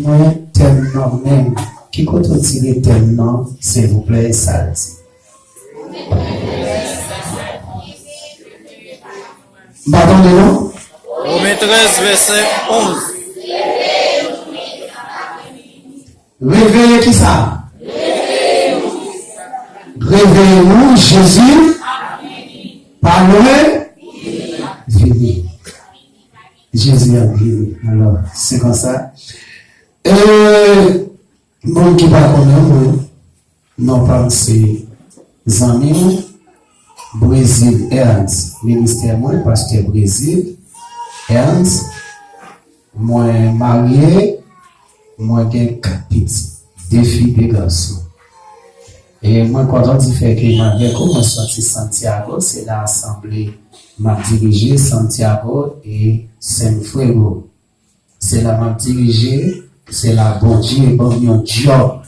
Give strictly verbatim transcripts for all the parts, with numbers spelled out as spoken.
Mwen tèm nan menm. Ki kote w tire tèm nan, silvouplè, e sa l di? M pa tande non. Women trèz, vèsè onz. Reveye kisa? Reveye nou, Jezi pa lwen vini. Jezi ap vini. Alò, se konsa. E, moun ki pa konnen mwen, non pa m se zanmi w, Brezil Ernst. Ministè mwen, pastè Brezil Ernst. Mwen marye, mwen gen kat pitit, de fi, de gason. E mwen kontan di fè ke m avèk ou, mwen soti Santiago, se la asanble m ap dirije, Santiago e San Fuego. Se la m ap dirije, se la Bondye ban m yon djòb.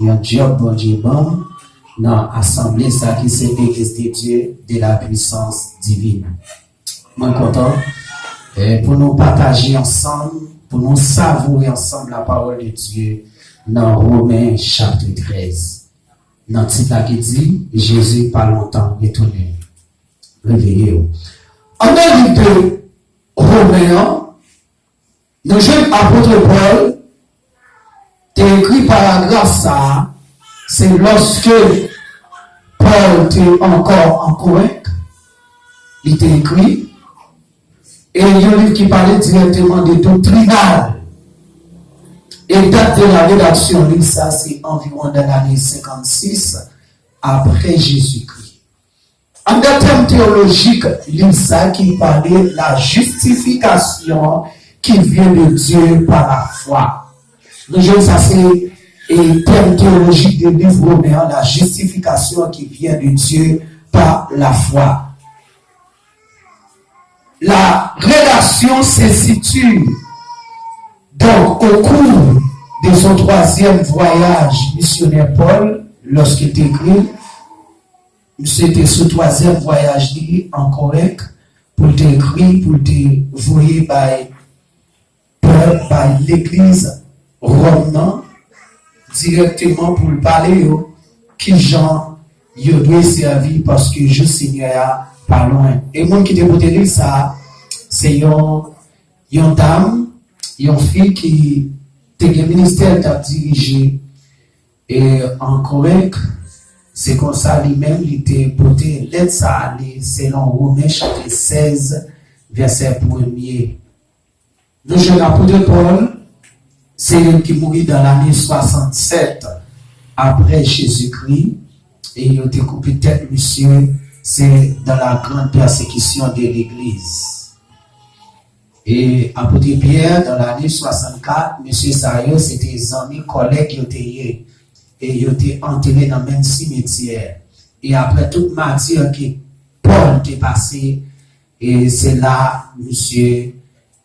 Yon djòb Bondye ban m nan asanble sa ki se Legliz de Dye de la Pwisans Diven. Mwen kontan, eh, pou nou pataje ansanm, pou nou savoure ansanm la parole de Dieu nan Women chapit trèz. Nan tit la ki di, Jezi pa lontan retounen. Reveye w. Anndan liv de Women an, nou jwenn apot Pòl te ekri paragraf sa a, se lòske Pòl te ankò an Korent, li te ekri, e yon liv ki pale dirèkteman de doktrinal. E dat de la redaksyon liv sa, se anviwon nan lane senkannsis apre Jezikri. Anndan tèm teyolojik liv sa ki pale la justification qui vient de Dieu par la foi. Nou jwenn sa se e tèm teyolojik de liv Women an, la justification qui vient de Dieu par la foi. La rédaction se situe donc au cours de son troisième voyage missionnaire Paul, lorsqu'il écrit, Misye te sou twazyèm vwayaj li an Korent pou l te ekri, pou l te voye bay pèp, bay legliz Wòm nan, dirèkteman pou l pale yo kijan yo dwe sèvi, paske jou Senyè a pa lwen. E moun ki te pote liv sa a, se yon, yon dam, yon fi ki te gen ministè l t ap dirije e an Korent, se konsa li menm li te pote lèt sa a li, selon Women chapit sèz, vèsè premye. Nou jwenn apot Pòl, se li ki mouri dan lane swasannsèt apre Jezikri, e yo te koupe tèt misye, se dans la grande persécution de l'Église. E apot Pyè, dan lane swasannkat, mesye sa yo, se te zanmi, kòlèg yo te ye. E yo te antere nan menm simetyè. E apre tout matir ke Pòl te pase, e se la misye,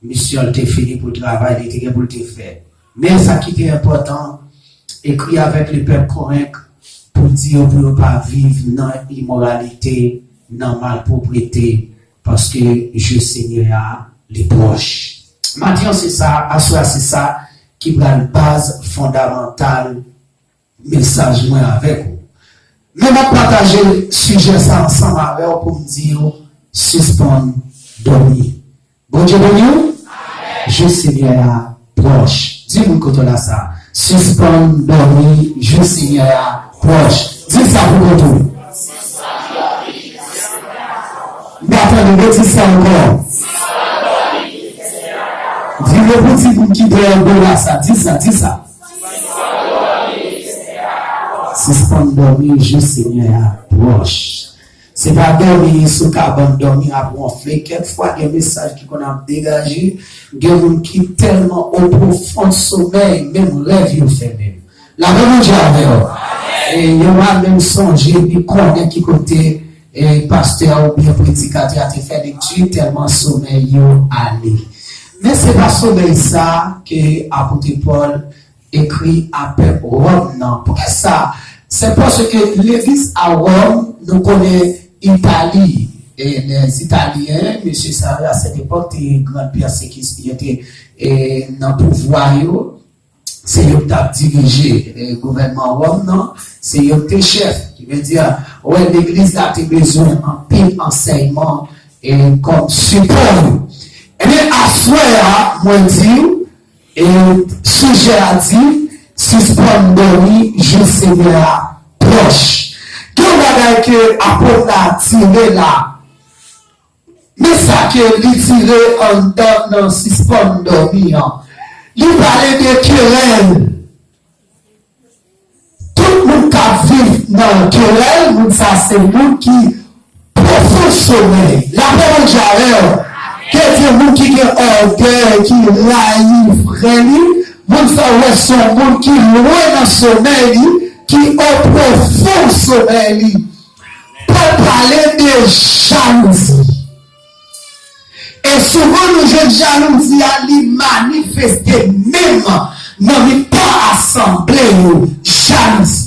misyon l te fini pou travay li te gen pou l te fè. Men sa ki te enpòtan, ekri avèk lepèp Korent pou di yo pou yo pa viv nan imoralite, nan malpwoprete, paske jou Senyè a, li pwòch. Maten an, se sa, aswè a, se sa ki pral baz fondamantal mesaj mwen avèk ou. Men m ap pataje sijè sa ansanm avè w pou m di w, sispann dòmi. Bondye beni w. Jou Senyè a pwòch. Di moun kote w la sa. Sispann dòmi, jou Senyè a pwòch. Di sa pou kont ou. M pa tande, redi sa ankò. Vire pou ti moun ki dèyè w la sa. Di sa, di sa. Sispann dòmi, jou Senyè a pwòch. Se pa dòmi sou kabann, dòmi ap wonfle. Kèk fwa gen mesaj ki konn ap degaje. Gen moun ki tèlman o pwofon somèy, menm rèv yo fèmen. Lapè Bondye avè w. E yo pa menm sonje ni konnen ki kote e pastè a oubyen predikatè a te fè lekti, tèlman somèy yo ale. Men se pa somèy sa ke apot Pòl ekri a pèp Wòm nan. Poukisa? Se paske legliz a Wòm, nou konnen Itali, e les Italiens, mesye sa yo, a sèt epòk, te gen gran pèsekisyon, yo te e, nan pouvwa yo. se yo k t ap dirije eh, gouvènman Wòm nan, se yo k te chèf. Ki vle di, wè, legliz la te bezwen anpil ansèyman e kòm sipò yo. Ebyen, aswè a, mwen di w, e sijè a di, sispann dòmi jis Senyè a pwòch. Gen yon bagay ke apot la tire la, men sa ke li tire anndan nan sispann dòmi an. Li pale de kerèl. Tout moun k ap viv nan kerèl, moun sa se moun ki pwofon somèy. Lapè Bondye avè w. Ke di moun ki gen ògèy, ki rayi frè li, moun sa wè se yon moun ki lwen nan somèy li, ki o pwofon somèy li. Pòl pale de jalouzi. E souvan nou jwenn jalouzi a li manifeste menm nan mitan asanble yo. Jalouzi.